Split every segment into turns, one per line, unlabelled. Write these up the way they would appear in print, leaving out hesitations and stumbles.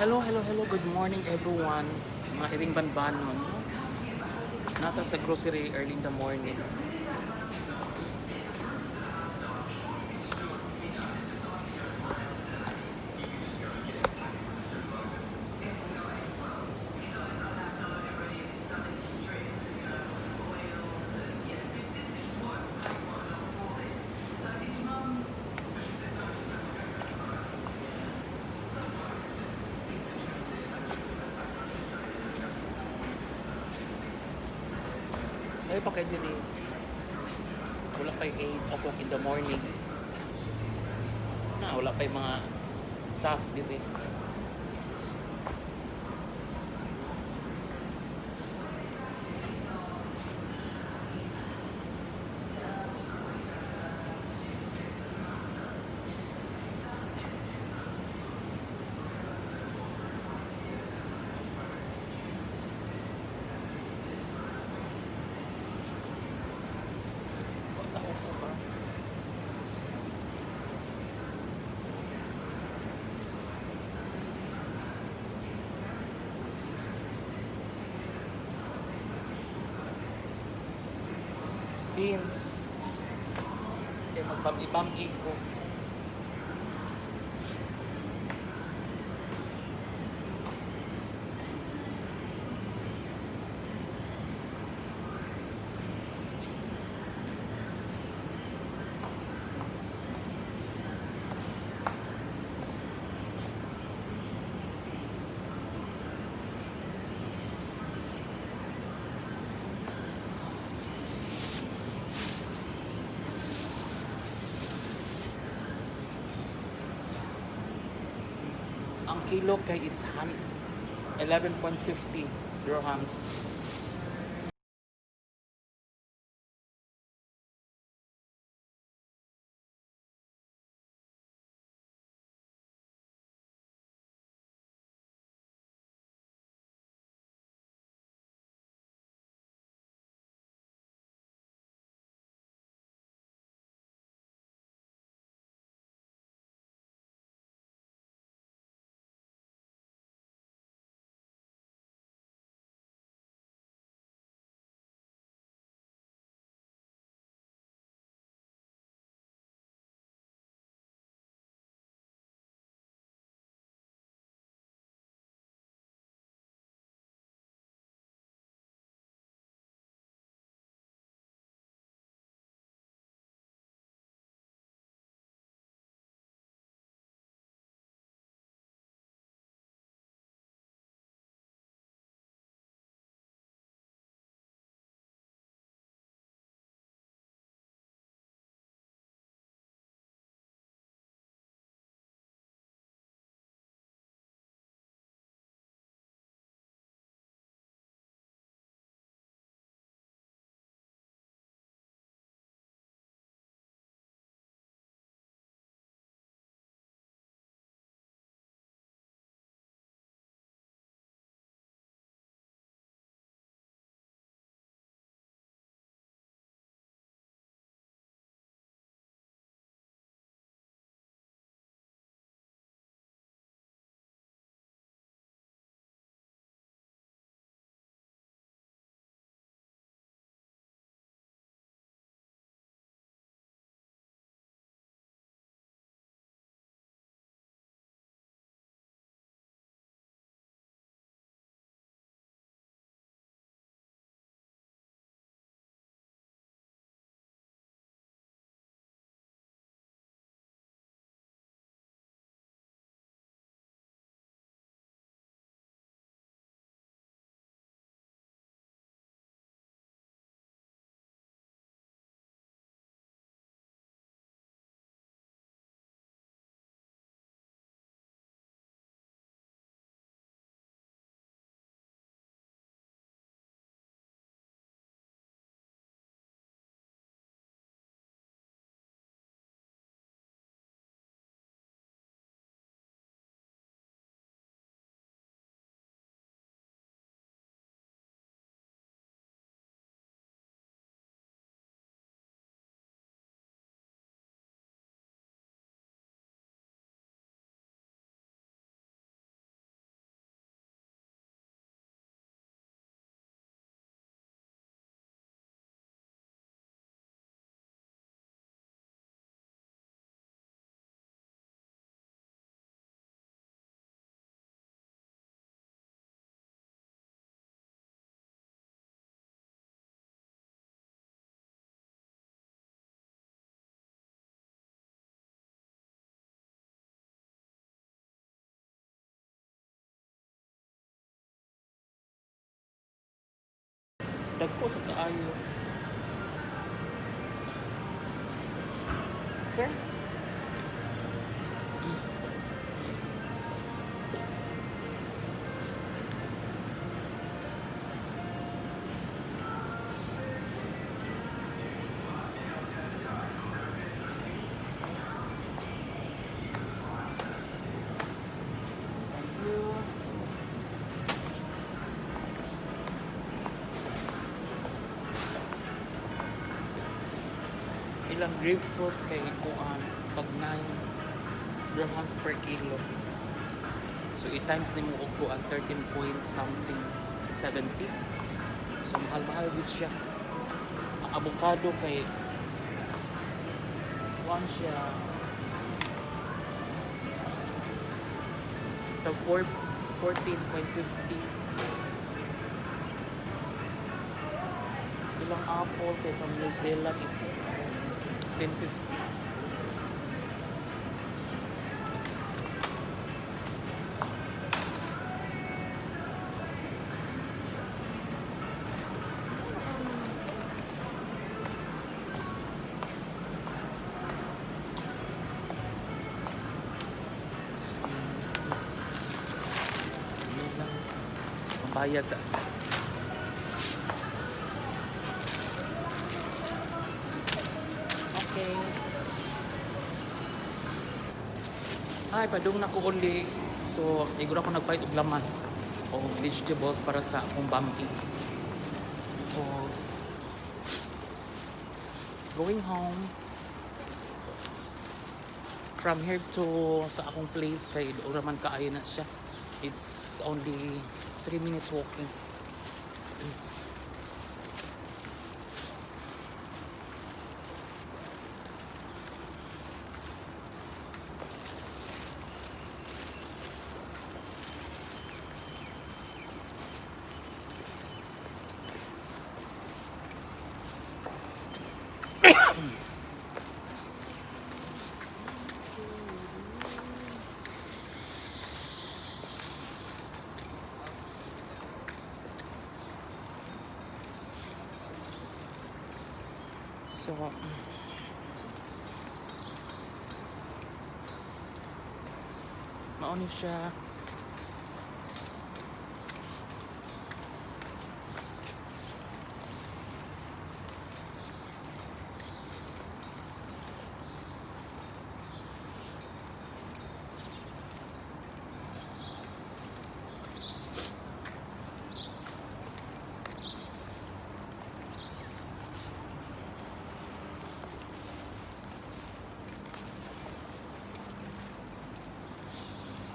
Hello, hello, hello. Good morning, everyone. Mga iring banbanon, no? Naa ta sa grocery early in the morning. Sayo pa kay diri. Wala pa 8 o'clock in the morning. Na, wala pa yung mga staff diri. Wala ko ba? Beans. Kaya magbam-ibam ko. Ang kilo kay it's 11.50 dirhams. Dagko sa kaayo. Sir? Thank you. Ilang grapefruit kay kuan pag 9 dirhams per kilo. So i-times nimo og kuan 13 point something 70. So mahal-mahal gud siya. Ang avocado kay kuan siya tag 4 14.50. Ilang apple kay from New Zealand is 10.50. So, yun lang. Ang bayad sa. Okay. Ay, padung na ko uli. So, iguro ako nagpalit og lamas o vegetables para sa akong bambi. So, going home. From here to sa akong place kay doon raman kaayo na siya. It's only 3 minutes walking. So, mao ni siya.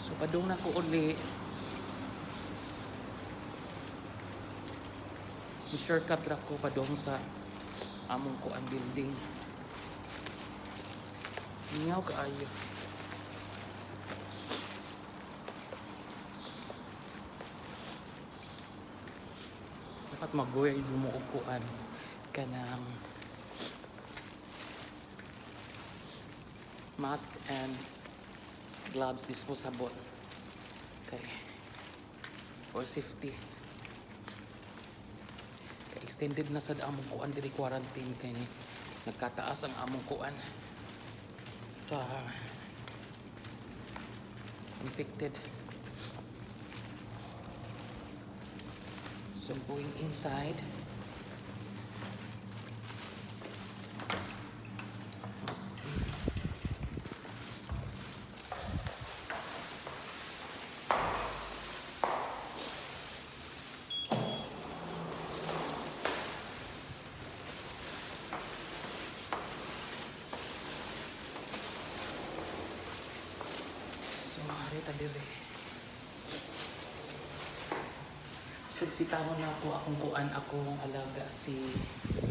So, padung na ko uli. Shortcut ra ko padung sa among kuan building. Mingaw kaayo. Dapat mag-wear mo og kuan kanang mask and gloves, disposable kay for safety. Kay extended na sad among kuan diri, quarantine, kay ni nagkataas ang among kuan sa infected. So going inside. So mari ta diri. So bisitahon na ako akong kuan, akong alaga si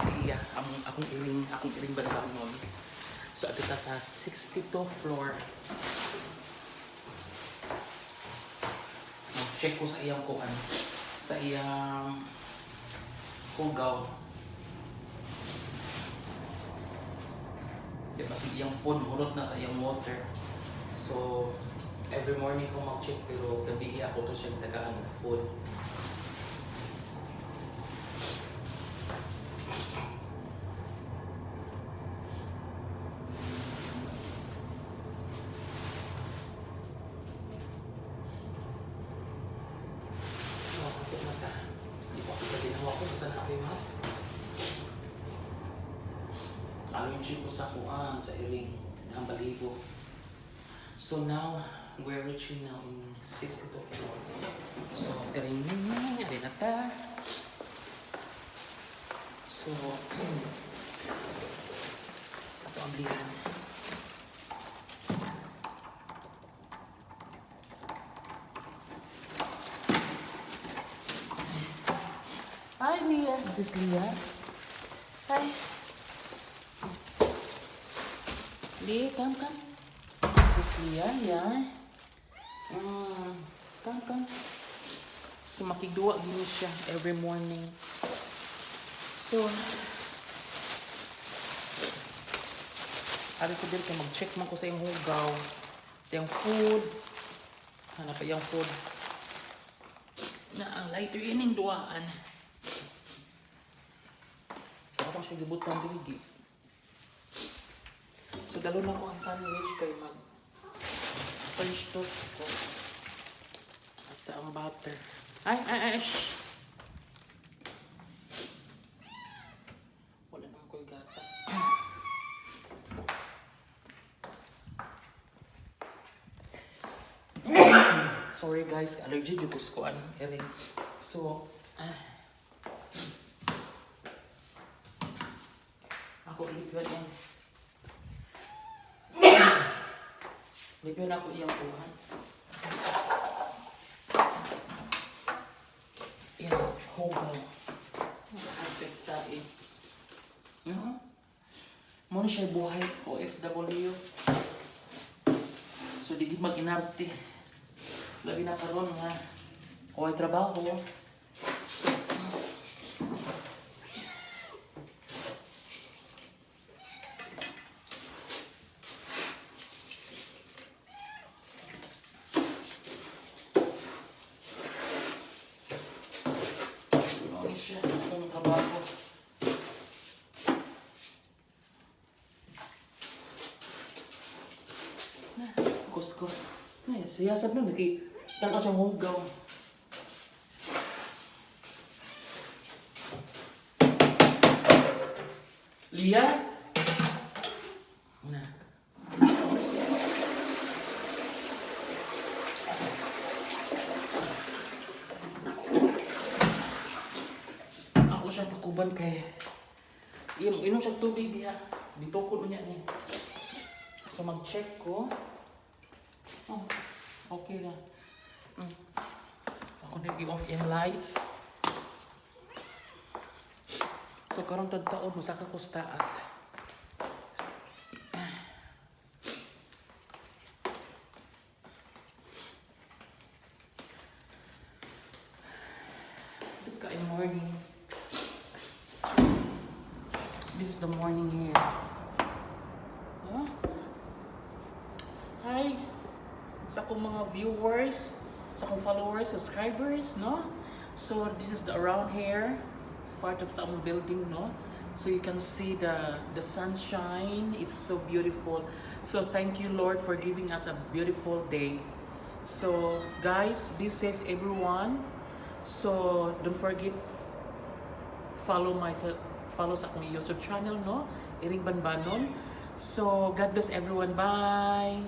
Ria, among akong iring banbanon. So adto ta sa 62 floor. Mag-check ko sa iyang kuan, sa iyang hugaw. Di ba sa iyang phone, hurot na sa iyang water. So, every morning ko mag-check pero gabi ako to siya tagaan og food. Allergy ko sa kuan, sa iring, ang balibo. So now, we're reaching now in 62 floor. So, tiring, ari na ta. So, ato ang blihan. Hi, Leah. This is Leah. Hi. Leah, come, come. This is Leah, yeah. Come, come. So, makigduwa gini siya every morning. So, ari ko din kay mag-check man ko sa iyong hugaw, sa iyong food. Hanap pa iyang food. Na ang lighter ining duaan. So, ako siya gibutan dili. So, dalo na ko ang sandwich kay mag French toast ko. Basta ang butter. Ay, ay, ay, shh! Wala naman ko'y gatas. Sorry guys, allergy jud ko sa kuan, Erin. So, ah. Ako ilipyon yan. Lipyon ako iyang kuhan. Yan, hugaw. Check tayo. Mo na siya buhay, OFW. So, di gid mag-inarte. Labi na karon nga way trabaho. Mao ni siya akong trabaho. Kuskus. Ay, siyasad nun. Naki, tanaw siyang hugaw. Lia? Na. Ako siyang pakuban kay iya, inom siyang tubig diha. Bitokon unya niya. So mag-check ko. Oh, okay na. Ako na i-off yung lights. So karon taon mosaka ko sa taas. Good morning. This is the morning here. Huh? Hi sa akong mga viewers, sa akong followers, subscribers, no? So this is the around here, part of sa among building, no? So you can see the sunshine. It's so beautiful. So thank you, Lord, for giving us a beautiful day. So guys, be safe, everyone. So don't forget follow sa akong YouTube channel, no? Iring Banbanon. So God bless everyone. Bye.